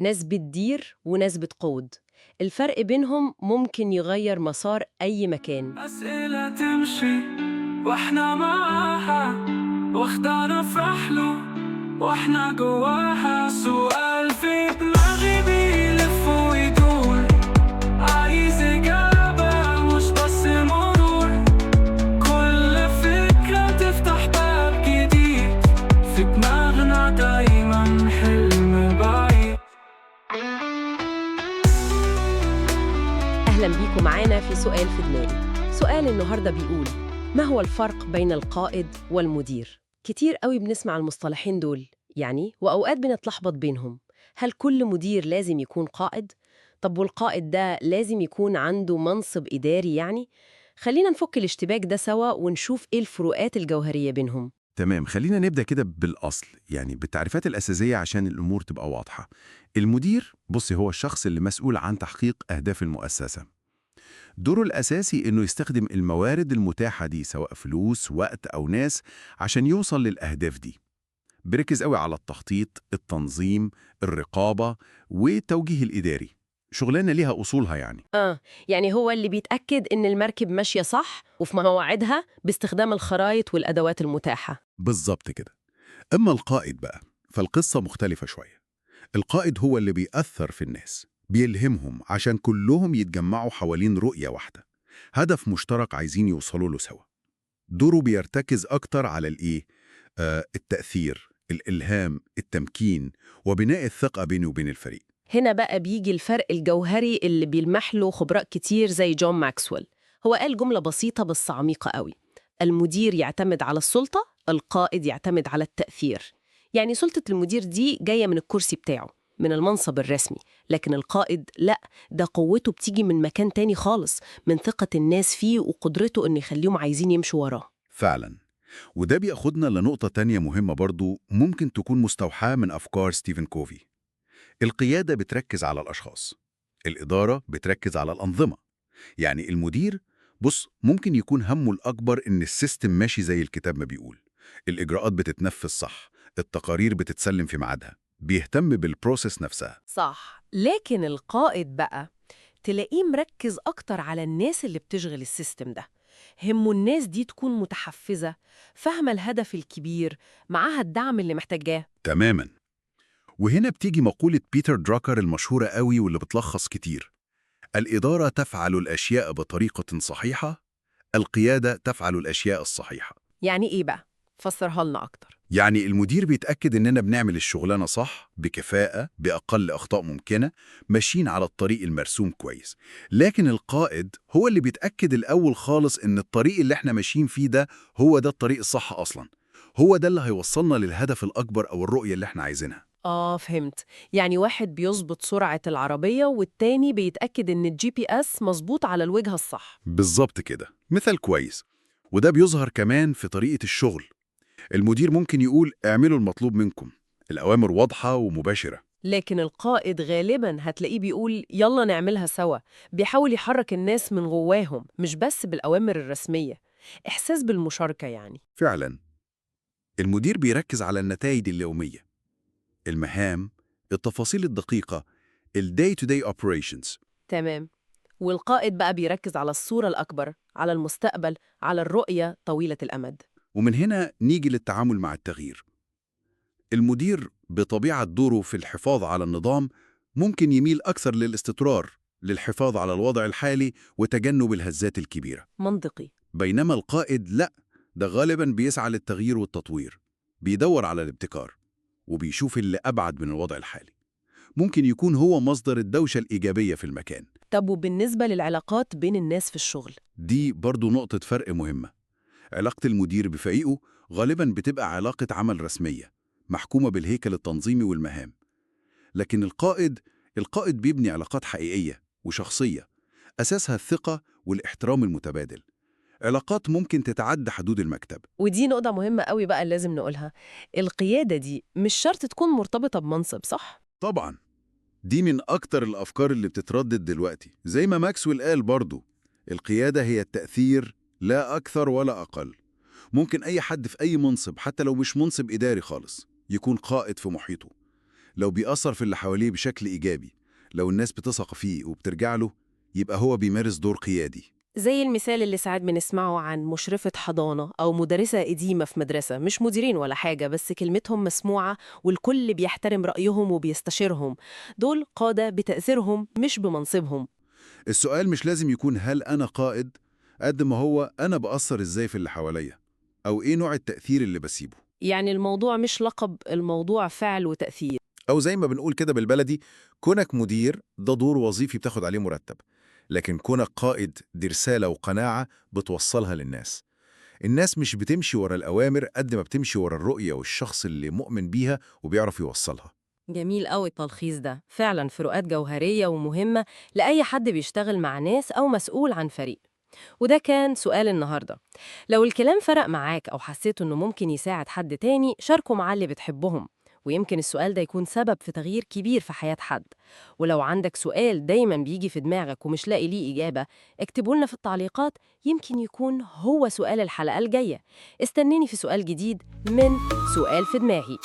ناس بتدير وناس بتقود. الفرق بينهم ممكن يغير مسار أي مكان. أسئلة تمشي واحنا معاها، واخدانا في رحله واحنا جواها. سؤال في دماغي بيلف ويدور، عايز إجابة مش بس مرور. كل فكرة تفتح باب جديد في دماغنا، دايما حلم بعيد. أهلا بيكم معانا في سؤال في دماغي. سؤال النهاردة بيقول: ما هو الفرق بين القائد والمدير؟ كتير قوي بنسمع المصطلحين دول يعني، وأوقات بنتلخبط بينهم. هل كل مدير لازم يكون قائد؟ طب والقائد ده لازم يكون عنده منصب إداري يعني؟ خلينا نفك الاشتباك ده سوا ونشوف إيه الفروقات الجوهرية بينهم. تمام، خلينا نبدأ كده بالأصل، يعني بالتعريفات الأساسية عشان الأمور تبقى واضحة. المدير، بصي، هو الشخص اللي مسؤول عن تحقيق أهداف المؤسسة. دوره الأساسي إنه يستخدم الموارد المتاحة دي، سواء فلوس، وقت أو ناس، عشان يوصل للأهداف دي. بيركز قوي على التخطيط، التنظيم، الرقابة والتوجيه الإداري. شغلانة ليها أصولها يعني. آه، يعني هو اللي بيتأكد إن المركب ماشية صح وفي مواعيدها باستخدام الخرايط والأدوات المتاحة. بالظبط كده. أما القائد بقى فالقصة مختلفة شوية. القائد هو اللي بيأثر في الناس، بيلهمهم عشان كلهم يتجمعوا حوالين رؤية واحدة، هدف مشترك عايزين يوصلوا له سوا. دوره بيرتكز أكتر على الإيه؟ التأثير، الإلهام، التمكين، وبناء الثقة بينه وبين الفريق. هنا بقى بيجي الفرق الجوهري اللي بيلمح له خبراء كتير زي جون ماكسويل. هو قال جملة بسيطة بس عميقة قوي: المدير يعتمد على السلطة، القائد يعتمد على التأثير. يعني سلطة المدير دي جاية من الكرسي بتاعه، من المنصب الرسمي، لكن القائد لا، ده قوته بتيجي من مكان تاني خالص، من ثقة الناس فيه وقدرته إنه يخليهم عايزين يمشوا وراه. فعلا، وده بياخدنا لنقطة تانية مهمة برضو، ممكن تكون مستوحاة من أفكار ستيفن كوفي. القيادة بتركز على الأشخاص، الإدارة بتركز على الأنظمة. يعني المدير، بص، ممكن يكون همه الأكبر إن ال system ماشي زي الكتاب ما بيقول، الإجراءات بتتنفذ صح، التقارير بتتسلم في ميعادها، بيهتم بال process نفسها. صح، لكن القائد بقى تلاقيه مركز أكتر على الناس اللي بتشغل ال system ده. همه الناس دي تكون متحفزة، فاهمة الهدف الكبير، معاها الدعم اللي محتاجاه. تماما. وهنا بتيجي مقولة بيتر دراكر المشهورة قوي واللي بتلخص كتير: الإدارة تفعل الأشياء بطريقة صحيحة، القيادة تفعل الأشياء الصحيحة. يعني إيه بقى؟ فسرها لنا أكتر. يعني المدير بيتأكد إننا بنعمل الشغلانة صح، بكفاءة، بأقل أخطاء ممكنة، ماشيين على الطريق المرسوم كويس. لكن القائد هو اللي بيتأكد الأول خالص إن الطريق اللي احنا ماشيين فيه ده هو ده الطريق الصح أصلا، هو ده اللي هيوصلنا للهدف الأكبر أو الرؤية اللي احنا عايزينها. آه فهمت، يعني واحد بيظبط سرعة العربية والتاني بيتأكد إن ال GPS مظبوط على الوجهة الصح. بالظبط كده، مثال كويس. وده بيظهر كمان في طريقة الشغل. المدير ممكن يقول اعملوا المطلوب منكم، الأوامر واضحة ومباشرة. لكن القائد غالبا هتلاقيه بيقول يلا نعملها سوا، بيحاول يحرك الناس من جواهم مش بس بالأوامر الرسمية. إحساس بالمشاركة يعني. فعلا، المدير بيركز على النتائج اليومية، المهام، التفاصيل الدقيقة، ال day to day operations. تمام. والقائد بقى بيركز على الصورة الأكبر، على المستقبل، على الرؤية طويلة الأمد. ومن هنا نيجي للتعامل مع التغيير. المدير بطبيعة دوره في الحفاظ على النظام ممكن يميل أكثر للاستقرار، للحفاظ على الوضع الحالي وتجنب الهزات الكبيرة. منطقي. بينما القائد لا، ده غالبا بيسعى للتغيير والتطوير، بيدور على الابتكار وبيشوف اللي أبعد من الوضع الحالي. ممكن يكون هو مصدر الدوشة الإيجابية في المكان. طب وبالنسبة للعلاقات بين الناس في الشغل؟ دي برضو نقطة فرق مهمة. علاقة المدير بفريقه غالبا بتبقى علاقة عمل رسمية، محكومة بالهيكل التنظيمي والمهام. لكن القائد بيبني علاقات حقيقية وشخصية، أساسها الثقة والاحترام المتبادل، علاقات ممكن تتعدى حدود المكتب. ودي نقطة مهمة قوي بقى لازم نقولها: القيادة دي مش شرط تكون مرتبطة بمنصب، صح؟ طبعا، دي من أكتر الأفكار اللي بتتردد دلوقتي. زي ما ماكسويل قال برضو، القيادة هي التأثير، لا أكثر ولا أقل. ممكن أي حد في أي منصب، حتى لو مش منصب إداري خالص، يكون قائد في محيطه. لو بيأثر في اللي حواليه بشكل إيجابي، لو الناس بتثق فيه وبترجع له، يبقى هو بيمارس دور قيادي. زي المثال اللي ساعات بنسمعه عن مشرفة حضانة أو مدرسة قديمة في مدرسة، مش مديرين ولا حاجة، بس كلمتهم مسموعة والكل بيحترم رأيهم وبيستشيرهم. دول قادة بتأثيرهم مش بمنصبهم. السؤال مش لازم يكون هل أنا قائد، قد ما هو أنا بأثر إزاي في اللي حواليا، أو إيه نوع التأثير اللي بسيبه. يعني الموضوع مش لقب، الموضوع فعل وتأثير. أو زي ما بنقول كده بالبلدي، كونك مدير ده دور وظيفي بتاخد عليه مرتب، لكن كونك قائد دي رسالة وقناعة بتوصلها للناس. الناس مش بتمشي ورا الأوامر قد ما بتمشي ورا الرؤية والشخص اللي مؤمن بيها وبيعرف يوصلها. جميل قوي التلخيص ده، فعلا فروقات جوهرية ومهمة لأي حد بيشتغل مع ناس أو مسؤول عن فريق. وده كان سؤال النهاردة. لو الكلام فرق معاك أو حسيت إنه ممكن يساعد حد تاني، شاركه مع اللي بتحبهم، ويمكن السؤال ده يكون سبب في تغيير كبير في حياة حد. ولو عندك سؤال دايما بيجي في دماغك ومش لاقي ليه إجابة، اكتبوا لنا في التعليقات، يمكن يكون هو سؤال الحلقة الجاية. استنيني في سؤال جديد من سؤال في دماغي.